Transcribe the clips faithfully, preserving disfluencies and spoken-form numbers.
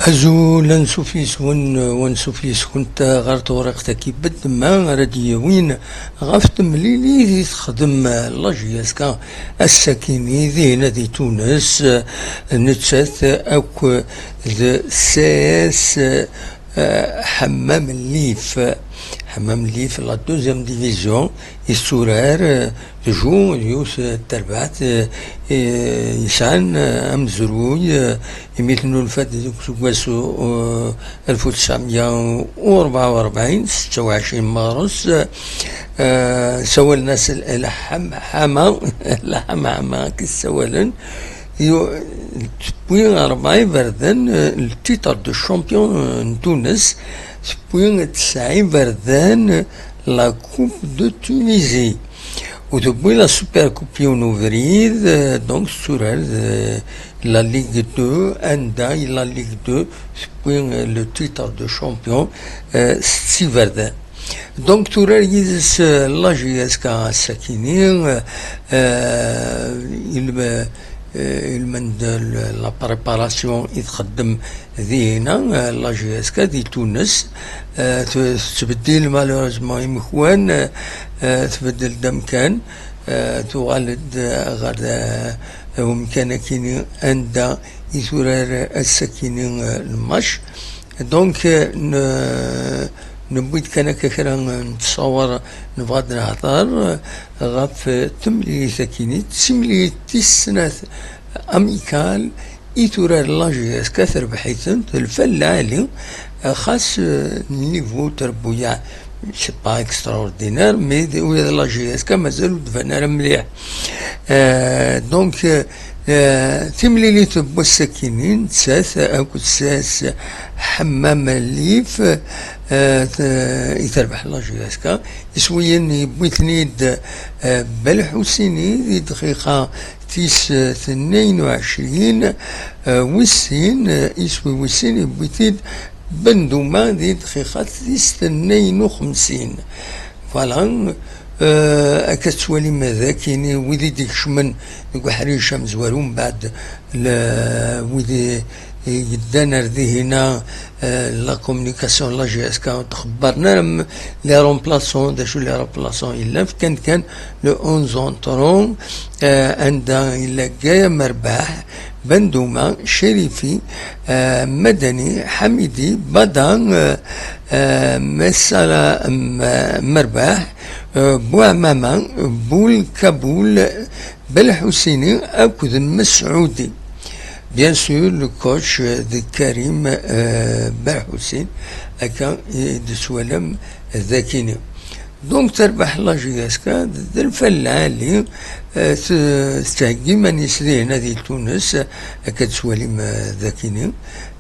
Azul, ansuf yes-wen, wansuf yes-kent ɣer tewriqt-agi bedden ma ara d-yawin ɣef temlilit i texdem la J S K ass-akini dinna di Tunes, nettat akk d C S, eh, Ḥemmam Llif. Ḥemmam Llif, la deuxième division, yetturar, eh, tju d yiwet, eh, terbaɛt, eh, eh, yesɛan, eh, amezruy, eh, imi tennulfa-d deg useggas, eh, alef u tesɛemya u rebɛa u rebɛin, setta u ɛecrin meɣres, eh, sawalen-as l-, lḥam-, ḥama, lḥama-, ḥama, akka i s-sawalen. Yu-, tewwi rebɛa iberdan, eh, le titre de champion, eh, n Tunes, tewwi tesɛa iberdan, la Coupe de Tunisie. U tewwi la Super Coupe yiwen ubrid, eh, donc tetturar, eh, la Ligue deux, anda i la Ligue deux tewwi, eh, le titre de champion, eh, s setta iberdan. Donc turar yid-s, eh, la J S K ass-akini, eh, eh, il-, eh, ilmend la préparation i txeddem dinna, eh, la J S K di Tunes, eh, t-, tettbeddil malheureusement imekwan, eh, eh, tbeddel-d amkan, eh, tuɣal-d, eh, ɣer, eh, umkan-akini anda i turar ass-akini, eh, lmac. Donc, eh, n-, newwi-d kan akka kra n ttṣawer, nebɣa ad nehḍer ɣef temlilit-akini, d timlilit tis snat amicale i turar la J S K, terbeḥ-itent lfal lɛali, xas, eh, niveau trebbuyaɛ, c'est pas extraordinaire, mais d-, ula d la J S K mazal ur d-tban ara mliḥ. Eh, donc, eh, eh, timlilit n wass-akini, nettat akked S S Ḥemmam Llif, eh, t-, i terbeḥ la J S K, iswiyen yewwi-ten-id, eh, Belḥusini di dqiqa tis tnayen u ɛecrin, eh, wis sin, eh, iswi wis sin yewwi-t-id Benduma di dqiqa tis tnayen u xemsin. Voilà, eh, akka tettwalim d akini wid i d-ikecmen deg uḥric amezwaru, mbeɛd le-, wid i, i yeddan ar dihina, eh, la communication, la J S K, ur d-xebbren ara m-, les remplaçants, d acu les remplaçants yellan, fkan kan le onze entrant, eh, anda yella Gaya Merbaḥ, Benduma, Cerifi, eh, Madani, Ḥamidi, Bada, eh, eh, Messala, M-, Merbaḥ, eh, Bouamama, Boul Kaboul, Belḥusini akked Mesɛudi. Bien sûr, le coach, eh, d Karim, eh, Belḥusin, akka i d-twalam d akini. Donc, terbeḥ la J S K d, d lfal lɛali, eh, t-, tettheggi iman-is dihina di Tunes, akka d-twalim, eh, d akini,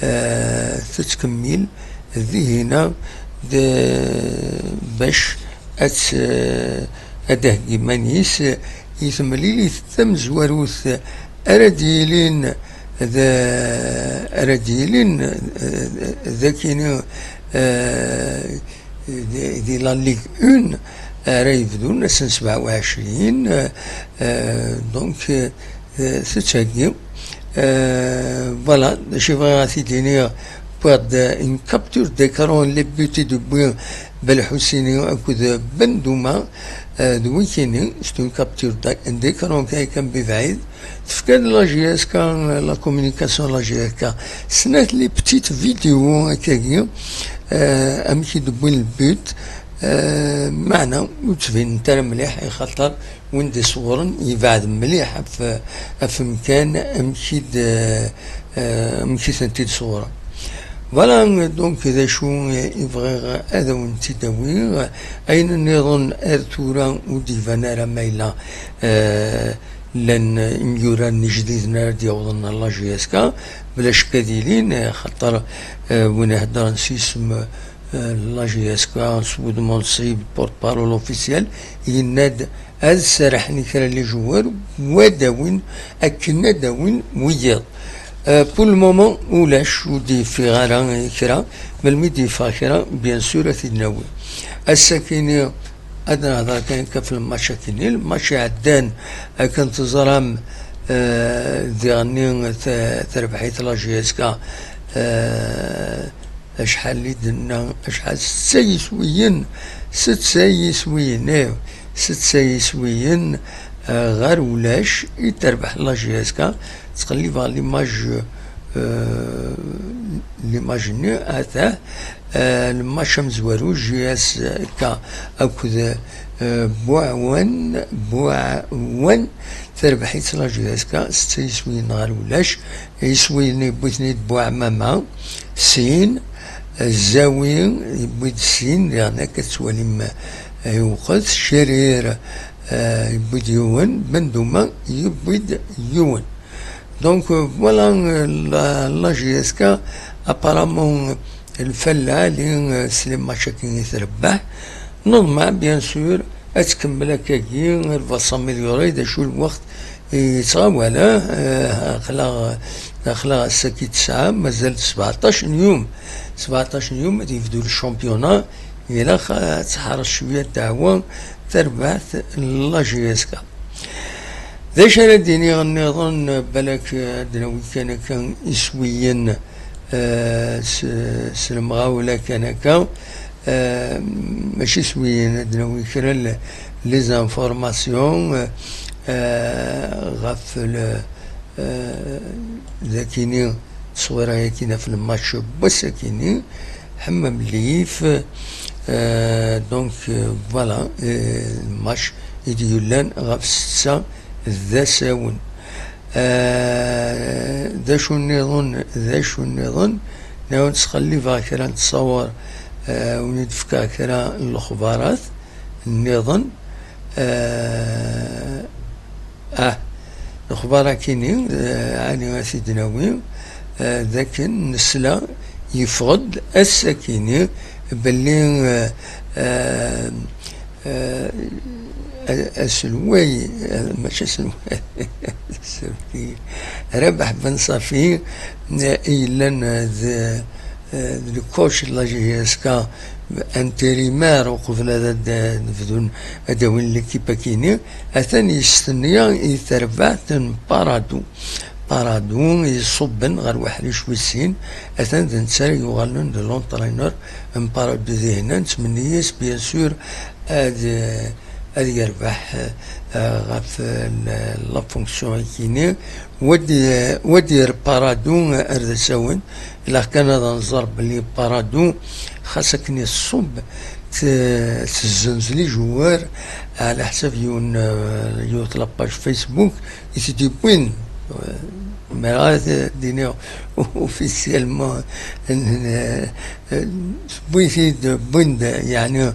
eh, tettkemmil dihina d, bac ad tt-, ad d-theggi iman-is i temlilit tamezwarut ara d-yilin d, ara d-yilin, eh, d akini, eh, di, di la Ligue un ara yebdun ass n sebɛa u ɛecrin, eh, donc, eh, tettheggi. Eh, voilà, d acu i bɣiɣ ad t-id-iniɣ, wwiɣ-d une capture d'écran, les buts i d-yewwi Belḥusini akked Benduma, eh, d wikini, c'est une capture d'é-, d'écran kan, kan bibɛid. Tefka-d la J S K, la communication la J S K, snat les petites vidéos akkagi, eh, amek i d-wwin le but, eh, meɛna ur ttbinent ara mliḥ, ixaṭer win d-iṣewwren yebɛed mliḥ ɣef, ɣef umkan amek i d-, eh, amek i tent-id-ṣewwren. Voilà, donc, d acu i bɣiɣ ad awen-t-id-awiɣ. Ayen nniḍen ar tura ur d-iban ara ma yella, eh, llan imyuraren ijdiden ara d-yawḍen ɣer la J S K, bla ccek ad ilin, eh, xaṭer, eh, win iheddren s yisem, eh, la J S K, s wudem unṣib, porte-parole officiel, yenna-d ad serrḥen i kra n les joueurs, wad awin, akken ad awin wiyaḍ. Euh, pour le moment, ulac, ur d-yeffiɣ ara kra. Melmi d-yeffeɣ kra, bien sûr, ad t-id-nawi. Ass-akini, ad nehḍer kan akka ɣef lmatch akini. Lmatch iɛeddan, akken teẓram, euh, diɣenni t-, terbeḥ-it la J S K, Eh, acḥal i d-nenna, acḥal, setta yiswiyen, setta yiswiyen, eh, setta yiswiyen, eh, ɣer ulac i terbeḥ la J S K. Ttqellibeɣ l'image, eh, l'image-nni, atah, eh, lmatch amezwaru, J S K akked, eh, Buɛwan, Buɛwan, terbeḥ-itt la J S K, setta yiswiyen ɣer ulac. Iswi-nni yewwi-ten-id Buɛmama, sin, Zawi yewwi-d sin, diɣen akka tettwalim, eh, iwqet, Cerir, eh, yewwi-d yiwen, Benduma yewwi-d yiwen. Donc, euh, voilà, euh, la, la J S K, apparemment, lfal lɛali, euh, s les matchs-agi i trebbeḥ. Neḍmeɛ, bien sûr, ad tkemmel akkagi, elle va s'améliorer, d acu lweqt yettɣawal, ah, eh, aql-aɣ, aql-aɣ ass-agi tesɛa, mazal sebɛeṭṭac n yum, sebɛeṭṭac n yum ad yebdu le championnat, ilaq ad teḥreṣ cwiya ddeɛwa tarbaɛt n la J S K. D acu ara d-iniɣ nniḍen, balak ad d-nawi kan akka iswiyen, eh, s, s lemɣawla kan akka, eh, mačči iswiyen, ad d-nawi kra n les informations, eh, ɣef le, eh, dakini, ttṣwira-yakini ɣef lmatch n wass-akini, Ḥemmam Lif, eh, donc, eh, voilà, eh, lmatch i d-yellan ɣef ssetta d asawen. Eh, d acu nniḍen, d acu nniḍen, nawen ttqellibeɣ kra n ttṣawer, eh, wen-id-fkeɣ kra n lexbarat nniḍen, eh, Ah, lexbar akini, eh, ɛni ad t-id-nawi, eh, d akken nesla yeffeɣ-d ass-akini belli, eh, eh, eh, a-, aselway, eh, mačči aselway, Rabaḥ Ben Safi, eh, i yellan, eh, d, eh, d le coach de la J S K intérimaire uqbel ad, ad, ad bdun ad d-awin l'équipe akini, atan yestenya i terbaɛt n Paradou. Paradou iṣubben ɣer weḥric wis sin, atan d netta ara yuɣalen d l'entraîneur n Paradou dihin. Nettmenni-as, bien sûr, ad, ad yerbeḥ, eh, ɣef, eh, la, la fonction akini. Wa d-, wa d-yerr Paradou ar d asawen, ilaq kan ad nẓer belli Paradou, xas akken iṣub, t-, tezzenz les joueurs, ɛla ḥsab yiwen, eh, yiwet la page Facebook i t-id-yewwin, eh, mer ara d-iniɣ officiellement, n-, eh, tewwi-t-id, wwin-d, yeɛni,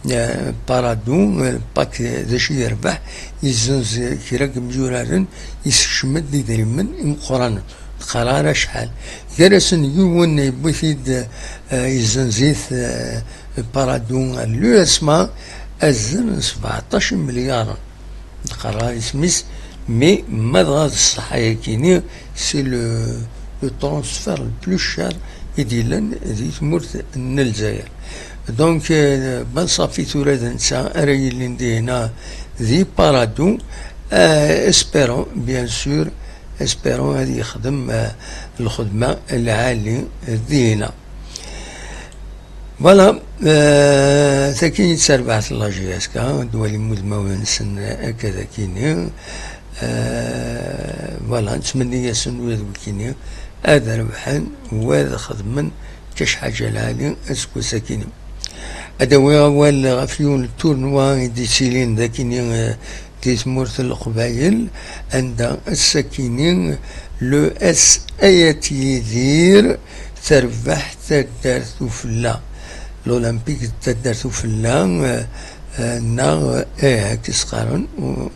eh, Paradou, eh, Pak, eh, d acu yerbeḥ, yezzenz kra n yimyuraren, yessekcem-d idrimen imeqqranen. Ur qqar ara acḥal. Gar-asen yiwen yewwi-t-id, eh, yezzenz-it, eh, Paradou, l'U S M A, azal n sebɛeṭṭac imelyaren. Ur qqar ara isem-is, mais ma dɣa d ṣṣeḥḥa-yakini, c'est le, le transfert le plus cher i d-yellan di tmurt n Lezzayer. Donc, eh, Ben Safi tura d netta ara yilin dihina di Paradou. Eh, espérons, bien sûr, espérons ad yexdem, eh, lxedma lɛali dihina. Voilà, eh, tagi i d tarbaɛt n la J S K, ad d-walim udmawen-nsen akka d akini. Eh, voilà, nettmenni-yasen wid wikini ad rebḥen, wad xedmen kac ḥaǧa lɛali aseggas akini. Ad awiɣ awal ɣef yiwen n turnwa i d-ittilin d akini, eh, di tmurt n Leqbayel, anda ass-akini le S Ayat Yidir terbeḥ taddart Ufella, l'Olympique de taddart Ufella, eh, eh, neɣ, eh, akka i s-qqaren, u-,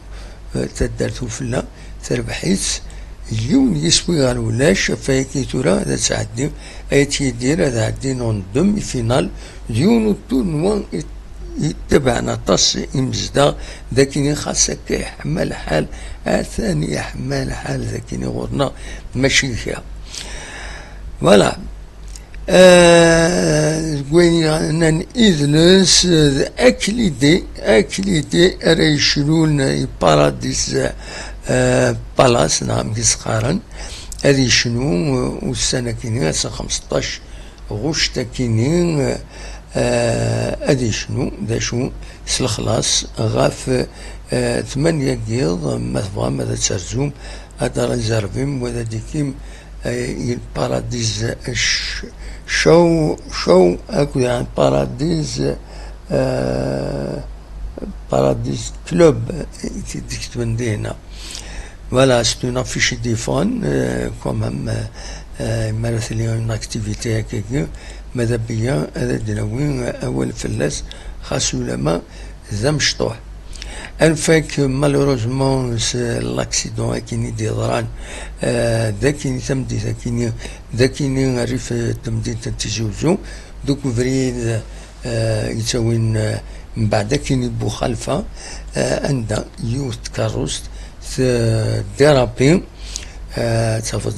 eh, taddart Ufella, terbeḥ-itt yiwen yiswi ɣer ulac, ɣef wayagi tura ad tɛeddi, Ayat Yidir ad ɛeddin en demi-finale, d yiwen n turnwa i, yettabaɛen aṭas imezdaɣ, d akini xas akka yeḥma lḥal, atan yeḥma lḥal d akini ɣur-neɣ, mačči kra. Voilà. Eh, deg wayen yeɛnan idles, eh, d Aklidi, Aklidi ara yecnun i Paradis, eh, Palace, neɣ amek i s-qqaren. ad yecnu ussan akini, ass n xemseṭṭac ɣuct akini, eh, ad yecnu d acu s lexlaṣ ɣef, eh, tmanya n yiḍ, ma tebɣam ad terzum, ad d-rezervim, wa ad d-ikim, eh, il Paradis Sh-, Show, Show, akked Paradis, eh, Paradis Club, i t-id-ketben dinna. Voilà, c'est une affiche i d-yeffɣen, euh, quand même, euh, euh, mi ara tili une activité akkagi, madame Bia, ad d-nawi, euh, awal fell-as, xas ulama d amecṭuḥ. Anfak, malheureusement, s l'accident akini d-yeḍran, euh, d akini tameddit akini, d akini rrif, euh, n temdint n Tizi Uzzu, deg ubrid, eh, yettawin, eh, mbeɛd akkin i Buxalfa, eh, anda yiwet tkerrust tdirapi, eh, tafeḍ,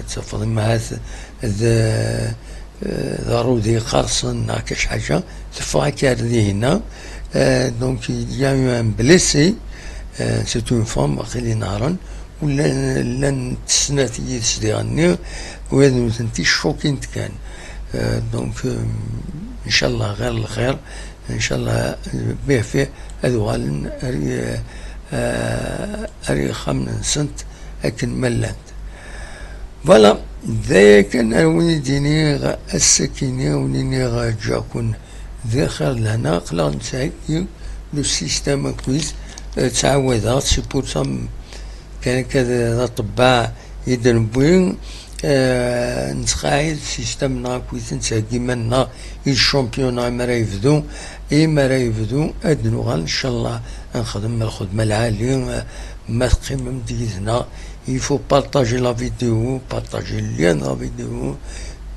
tafeḍ imahat d, eh, d arudi iqersen neɣ kac ḥaǧa, teffeɣ akka ar dihinna. Eh, donc, il y a eu un blessé, eh, c'est une femme, waqil inehṛen, u llan, llan snat yid-s diɣenni, u ad nutenti cfukin-t kan. Euh, donc, euh, ncallah ɣer lxir, ncallah, euh, bih fih ad uɣalen ar, euh, ar yexxamen-nsent akken ma llant. Voilà, d aya kan ara wen-id-iniɣ ass-akini, wen-iniɣ ǧǧaken di lxir d lehna, aql-aɣ nettheggi le système akkit, euh, ttɛawadeɣ, c'est pour ça m-, kan akka d, d aṭebbaɛ i d-newwi, eh, nettqaɛid système-nneɣ akkit, nettheggi iman-nneɣ i le championnat, imi ara yebdu, imi ara yebdu, ad nuɣal, ncallah, ad nexdem lxedma lɛali, eh, ma teqqimem-d yid-neɣ, il faut partager la vidéo, partager le lien de la vidéo,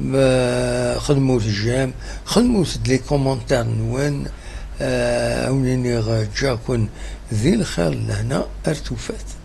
ma xedmut j'aime, xedmut-d les commentaires-nwen, eh, ad wen-iniɣ ǧǧaken di lxir d lehna ar tufat.